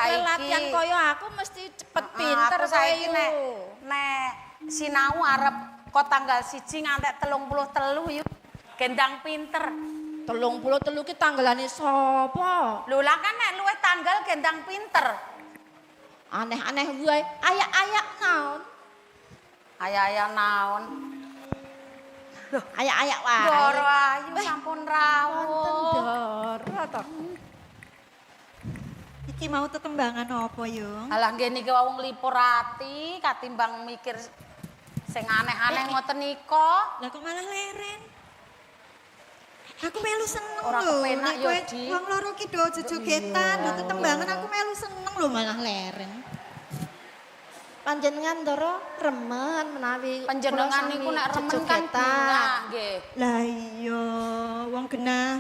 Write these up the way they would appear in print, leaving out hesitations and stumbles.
Saiki latihan kaya aku mesti cepet pinter aku saiki kowe, nek Yu. Nek sinau arep kok tanggal 1 ngantek 33 yuk. Gendang pinter. 33 ki tanggalane sapa? Lho lah kan nek luwih tanggal gendang pinter. Aneh-aneh wae. Ayak-ayak naon? Ayak-ayak naon? Ayak-ayak wae. Ndoro Ayu sampun Wonten rawuh. Ndoro to. Iki mau tetembangan apa, Yung? Alah nggih niki wau nglipur ati katimbang mikir sing aneh-aneh ngoten nika. Lah kok malah leren? Aku melu seneng Ora lho. kepenak Nek ya, kowe Di. wong loro ki do jejogetan, do tetembangan aku melu seneng lho malah leren. Panjenengan Ndoro remen menawi Panjenengan kula niku sami nek remen kan jejogetan. bingah nggih. Lah iya, wong genah.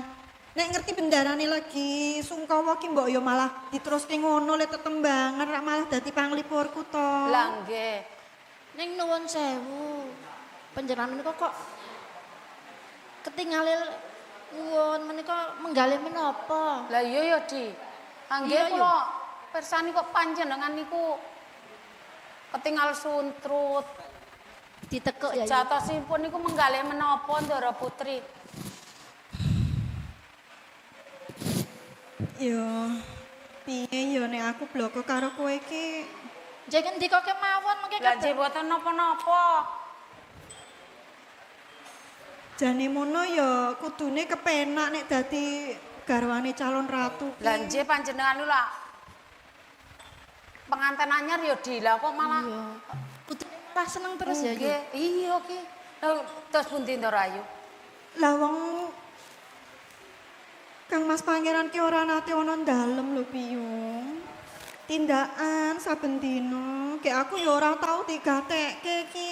Nek ngerti bendarane lagi sungkawa ki mbok ya malah diteruske ngono le tetembangan rak malah dadi panglipurku to. Lah nggih. Ning nuwun sewu. Panjenengan menika kok ketingale nuwun menika menggalih menapa? Lah iya ya, Di. Ah nggih Iya, iya. kula pirsani kok panjenengan niku ketingal suntrut. Ditekuk ya. Yu. Jatosipun niku menggalih menapa Ndara Putri? Yo. Piye yo nek aku bloko karo kowe iki? Nggih ngendika kemawon mengke Lah nggih mboten napa-napa. Jane mono ya kudune kepenak nek dadi garwane calon ratu ki. Lah nggih panjenengan niku lah penganten anyar ya Di, lah kok malah Iya. Kudune malah seneng terus ya, Yu. Nggih, iya ki. Lah terus pundi Ndara Ayu? Lah wong Kang Mas Pangeran ki ora nate ana dalem lho Piyung. Tindakan saben dina, ki aku ya ora tau digatekke ki.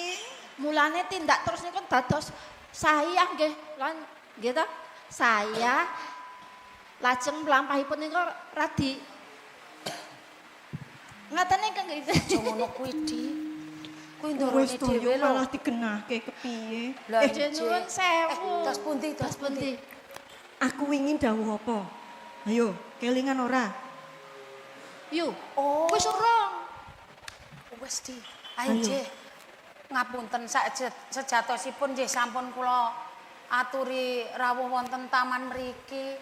Mulane tindak terus niku dados saya nggih lan nggih ta? Saya lajeng mlampahipun niku radi ngaten niku nggih. Aja ngono kuwi, Di. Kuwi ndorone Wis to yo dhewe lho. malah digenahke kepiye. Lah Nggih, nuwun sewu. Terus pundi, terus Terus pundi? Aku wingi dawuh apa? Ayo, kelingan ora? Yu. Oh. Wis urung. Wis, Di. Ayo, nggih. Ngapunten sejatosipun nggih sampun kula aturi rawuh wonten taman mriki.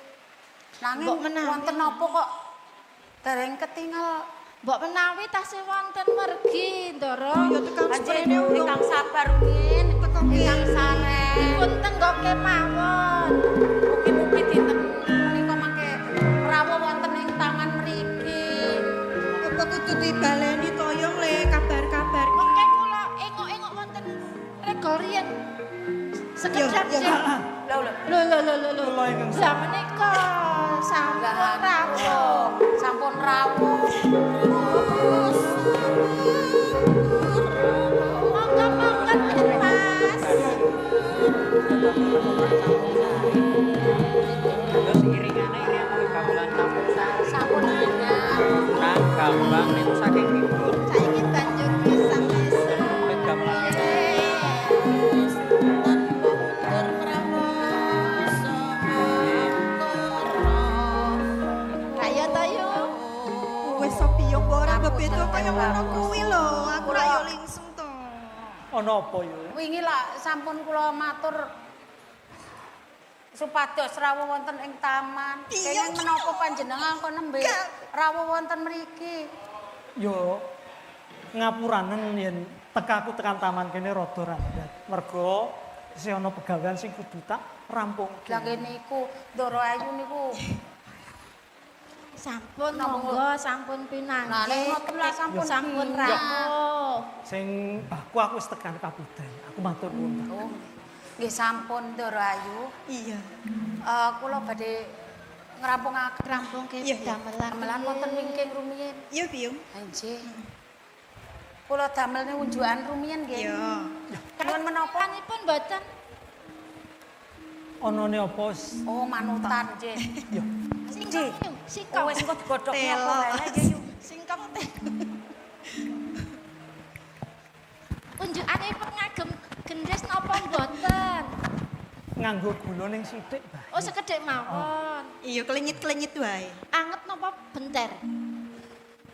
Nanging Mbok menawi. wonten napa kok dereng ketingal Mbok menawi tasih wonten mergi, Ndoro. Ya tekan Anjir, sprene urung. ingkang sabar rumiyin, Teko ki. ingkang sareh. Dipun tenggoke mawon. Mugi-mugi dinten menika mangke rawuh wonten ing taman mriki. Apa kudu dibaleni toyong le kabar-kabar. Mengke kula engok-engok wonten regol riyen. Sekedap Yo, yo. sih. Lho lho. Lho lho lho lho lho. Kula ingkang Lah menika sampun Lah, rawuh. Sampun rawuh. Monggo monggo Mas. Terus iringane iringan gamelan campur sari. Sampun bingah. Nang gambang niku saking pripun? Saiki banjur pisang-pisang. Kulit gamelan. Kaya ta yo. Wis so Piyung mbok ora bebeda kaya ngono kuwi lho. Aku ra yo lingsem to. Ana apa yo? Wingi lah sampun kula matur supados rawuh wonten ing taman. Iya, Kenging menapa panjenengan kok nembe rawuh wonten mriki? Yo ngapuranen yen tekaku tekan taman kene rada rambat. Mergo isih ana pegawean sing kudu tak rampungke. Lah nggih niku Ndara Ayu niku. Sampun Napa monggo sampun pinanggih. Nah, nek ngoten lah sampun sampun bingah. rawuh. Sing baku aku wis tekan kabudhen. Aku matur nuwun. Pak. Oh. Nggih sampun Ndara Ayu. Iya. Kula badhe ngrampungaken Rampungke Iya, iya. damelan. damelan wonten wingking rumiyin. Iya Piyung. Nggih. Kula damel unjukan rumiyin nggih. Iya. Nuwun menapa? Panipun mboten Anane apa? Oh, manutan nggih. Yo. singkong yu, singkong. Oh, wis engko digodhog apa Telo. wae nggih yu. Singkong teh. Unjukanipun ngagem gendhes napa mboten? Nganggo gula ning sithik, Mbah. Oh, sekedhik mawon. Iya, klenyit-klenyit wae. Anget napa benter?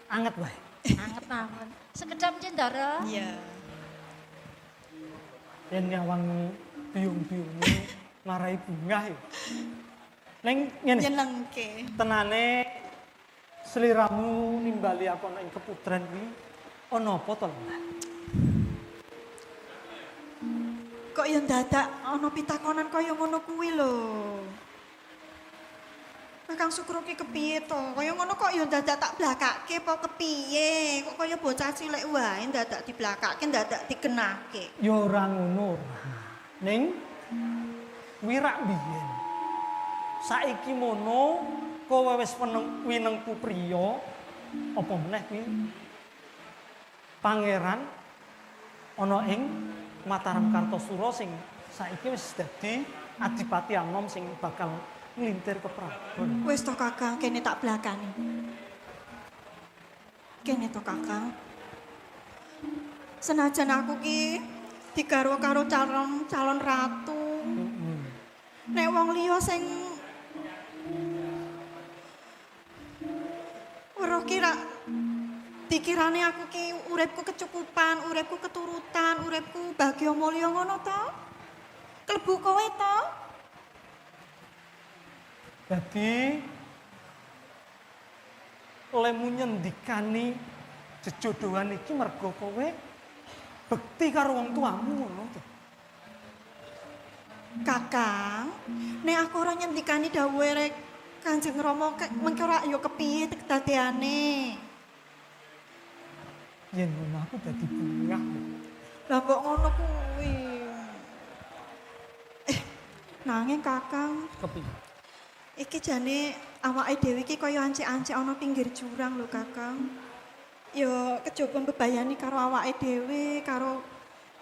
Anget wae. Anget mawon. Sekedap Ndara. Iya. Yen nyawang biyung-biyunge marai bungah ya. Ning ngene. Nyenengke. Tenane sliramu nimbali aku ana ing keputren kuwi ana apa to, Mbak? Kok ya ndadak ana pitakonan kaya ngono kuwi lho. Kakang Sukro ki kepiye to? Kaya ngono kok ya ndadak tak blakake apa kepiye? Kok kaya bocah cilik wae ndadak diblakake, ndadak digenahke. Ya ora ngono ora. Ning kuwi rak biyen. Saiki mono kowe wis winengku priya apa meneh kuwi pangeran ana ing Mataram Kartosuro sing saiki wis dadi adipati anom sing bakal nglintir ke Prabon. Wis to Kakang, kene tak blakani. Kene to Kakang. Senajan aku ki digarwa karo calon ratu. Nek wong liya sing weruh ki rak dikirane aku ki uripku kecukupan, uripku keturutan, uripku bagya mulya ngono to? Klebu kowe to? Dadi lemu nyendikani jejodohan iki mergo kowe bekti karo wong tuamu ngono to. Kakang, nek aku ora nyendikani dawuhe Kanjeng Rama mengko ora ya kepiye kedadeane. Yen ngono aku dadi bungah. Lah mbok ngono kuwi. Nanging Kakang, kepiye? Iki jane awake dhewe iki kaya ancik-ancik ana pinggir jurang lho Kakang. Ya kejaba mbebayani karo awake dhewe, karo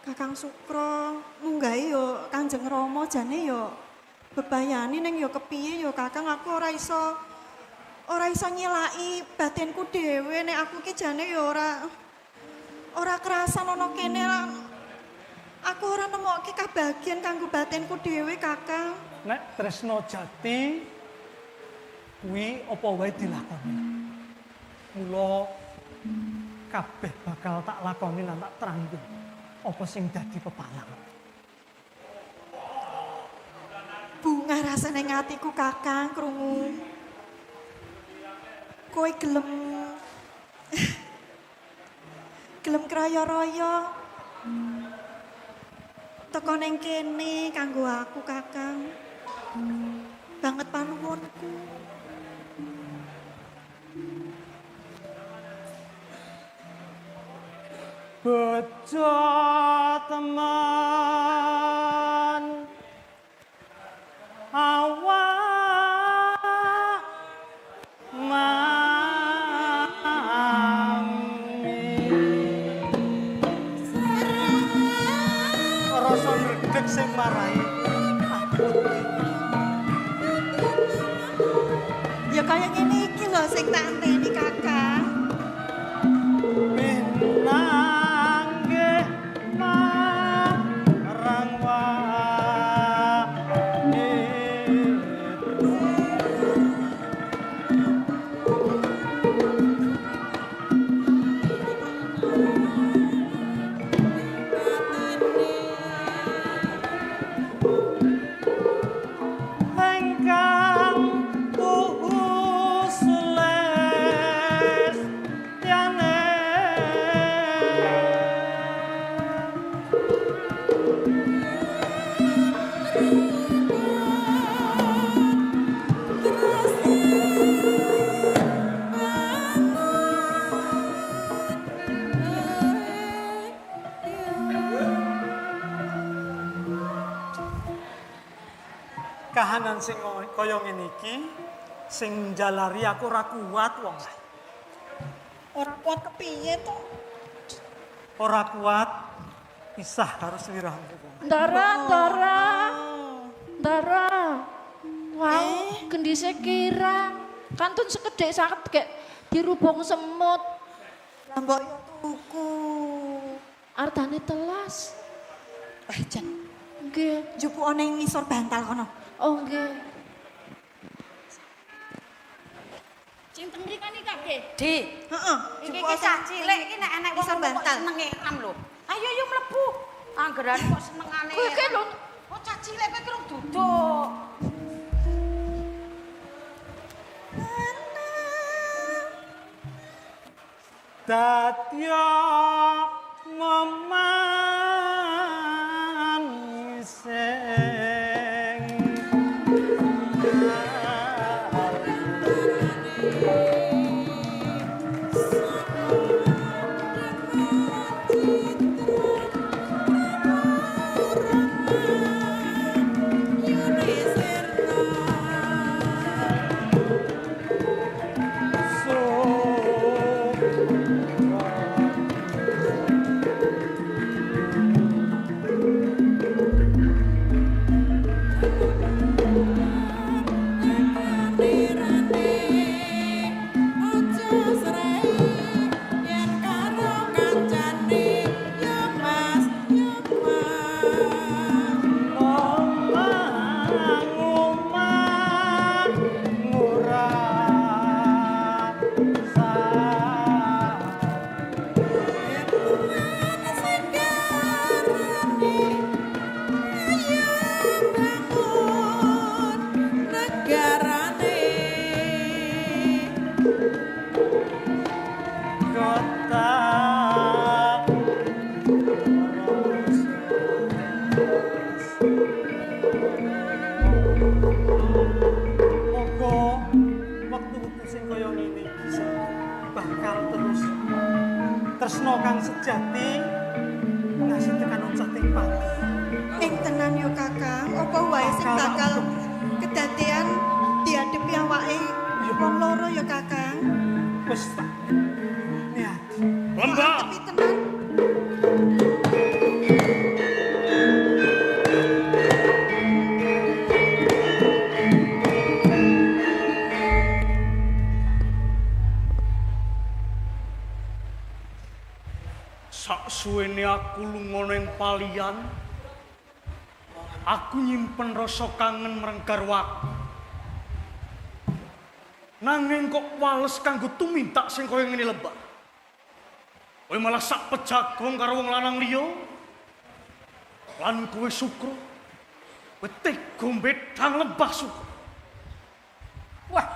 Kakang Sukro, munggahe ya Kanjeng Rama jane ya bebayani ning ya kepiye ya Kakang, aku ora iso nyilaki batinku dhewe nek aku ki jane ya ora kerasan ana kene lan aku ora nemokke kabagian kanggo batinku dhewe Kakang. Nek tresno jati kuwi apa wae dilakoni. Mula kabeh bakal tak lakoni lan tak terangke apa sing dadi pepalang. Bunga rasane ing atiku Kakang krungu. Kowe gelem gelem kraya-raya teko ning kene kanggo aku Kakang. Banget panuwunku. Bejo teman awak mami rasa ndredeg sing marai aku. Ya kaya ngene iki lho sing tak enteni Kakang. Kahanan sing kaya ngene iki sing njalari aku ora kuat wong. Ora kuat kepiye to? Ora kuat pisah karo sliramu. Ndara, Ndara. Ndara. Wow, gendise kirang. Kantun sekedhik saged gek dirubung semut. Lah mbok yo tuku. Artane telas. Jan. Nggih, njupuk ning ngisor bantal kono. Oh nggih. Sing teng mriki kan iki Iki. Di. Heeh. Iki iki cah cilik iki nek enek wong kok senenge am lho. Ayo yo mlebu. Anggerane kok senengane. Kowe iki lho. Oh cah cilik kowe iki rung duduk. Dadya memanising tresno kang sejati ngasih tekan uncating pati. Ing tenan yo Kakang, apa wae sing bakal kedadean diadepi awake wong loro yo Kakang. Wis tak niat. Lembah. Tapi tenan. Suwene aku lunga ning palian, aku nyimpen rasa kangen marang garwaku. Nanging kok wales kanggo tumindak sing kaya ngene lembah. Kowe malah sak pejagong karo wong lanang liya. Lan kowe Sukro, kowe tega mbedhang lembah Sukro. Wah,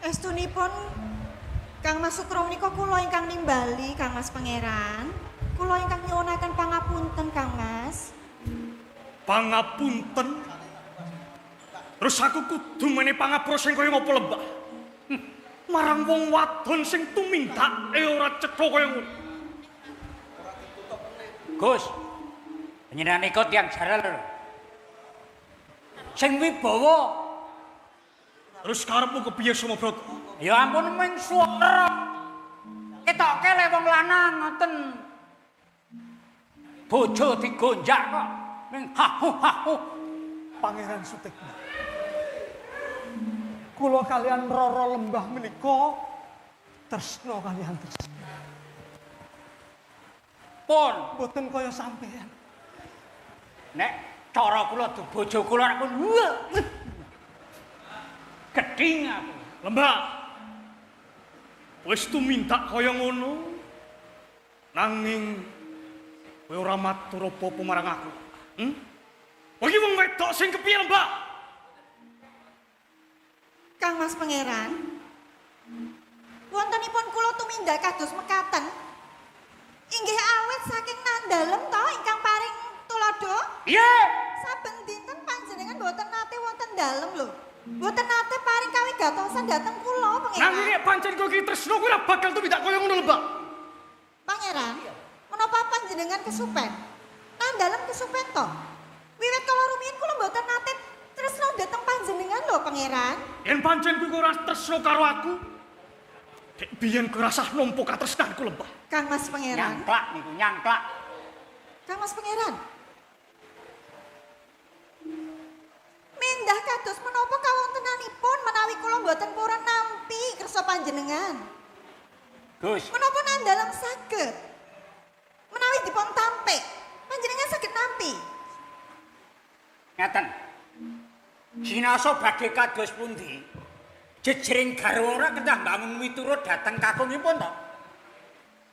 estunipun Kang Mas Sukro menika kula ingkang nimbali Kang Mas Pangeran. Kula ingkang nyuwunaken pangapunten Kang Mas. Pangapunten? Terus aku kudu mene pangapura sing kaya ngopo lembah? Marang wong wadon sing tumindake ora cetha kaya ngono. Gus, panjenengan nika tiyang jaral lho. Sing wibawa. Terus karepmu kepiye Sumabrata? Ya ampun mung swara. Ketoke le wong lanang ngoten. Bojo digonjak kok ming ha hu ha hu. Pangeran Sutikna. Kula kalian Roro Lembah menika tresna kalian tresna. Pun mboten kaya sampean. Nek cara kula bojo kula pun gedhing aku. Lembah. Wis tumindak kaya ngono. Nanging kowe ora matur apa-apa marang aku. Kowe iki wong wedok sing kepiye, Lembah? Kang Mas Pangeran, wontenipun kula tumindak kados mekaten. Inggih awet saking nandalem to ingkang paring tuladha? Iya. Saben dinten panjenengan mboten nate wonten dalem lho. Mboten nate paring kawigatosan dhateng kula, Pangeran. Nanging nek pancen kowe iki tresno kowe ora bakal tumindak kaya ngono, Lembah. Pangeran, menapa panjenengan kesupen? Nandalem kesupen to? Wiwit kala rumiyin kula mboten nate tresno dhateng panjenengan lho, Pangeran. Yen pancen kowe ora tresno karo aku, dek biyen kowe rasah nampa katresnanku, Lembah. Kang Mas Pangeran. Nyangklak niku, nyangklak. Kang Mas Pangeran. Mindah kados menapa kawontenanipun menawi kula mboten purun nampi kersa panjenengan. Gus. Menapa nandalem saged? Menawi dipun tampik, panjenengan saged nampi. Ngaten. Sinaosa badhe kados pundi? Jejering garwa ora kedah mbangun miturut dhateng kakungipun to.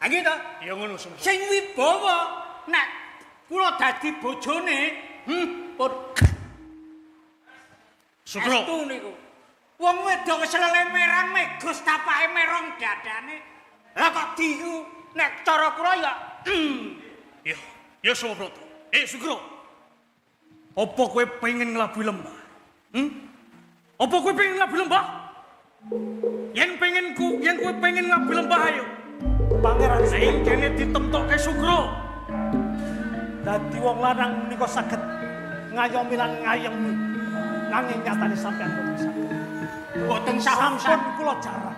Ha nggih to? Ya ngono Sumabroto. Sing wibawa nek kula dadi bojone, pun Sukro. Estu niku. Wong wedok selele merang megus tapake merong dadane. Lah kok diku nek cara kula ya Ya, ya Sumabroto. Sukro. Apa kowe pengen nglabuhi lembah? Apa kowe pengen nglabuhi lembah? Yen pengen ku, yen kowe pengen nglabuhi lembah ayo. Pangeran Sing kene ditemtokke Sukro. Dadi wong lanang menika saged ngayomi lan ngayemi. Nanging nyatane sampeyan boten saged. Boten sah Sampun kula jarak.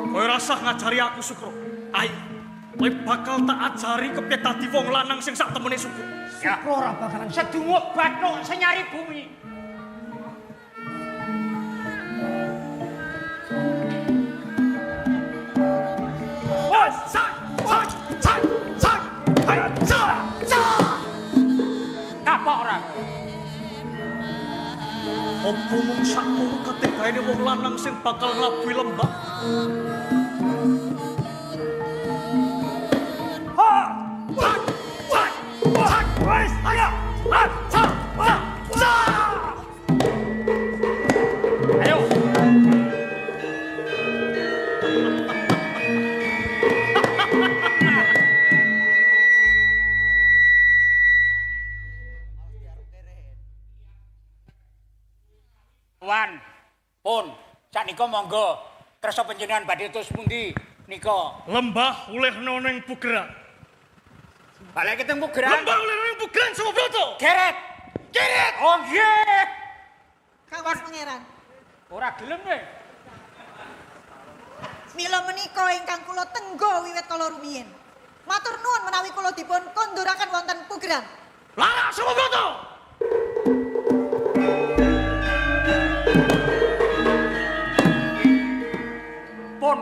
Kowe ora usah ngajari aku Sukro. Ayo, kowe bakal tak ajari kepiye dadi wong lanang sing sak temene Sukro. Sukro ora bakalan sedunguk bathuk senyari bumi. Kapok ora kowe? Apa mung sakmono kategaene wong lanang sing bakal nglabuhi lembah? Ha! Wis, ayo. Ha! Sa! Ha! Sa! Ayo. Wan, pun, saknika monggo kersa panjenengan badhe terus pundi nika? Lembah ulehno ning Pugeran. Balik ketemu Pugeran. Lembah ulehno ning Pugeran Sumabroto. Geret. Geret. Oh nggih. Kawas Pangeran. Ora gelem kowe. Mila menika ingkang kula tenggo wiwit kala rumiyin. Matur nuwun menawi kula dipun konduraken wonten Pugeran. Larak Sumabroto. Pun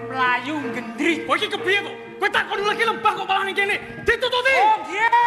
mlayu gendri. Kowe iki kepiye kok? Kowe takon lagi lembah kok malah ning kene. Ditututi. Oh nggih.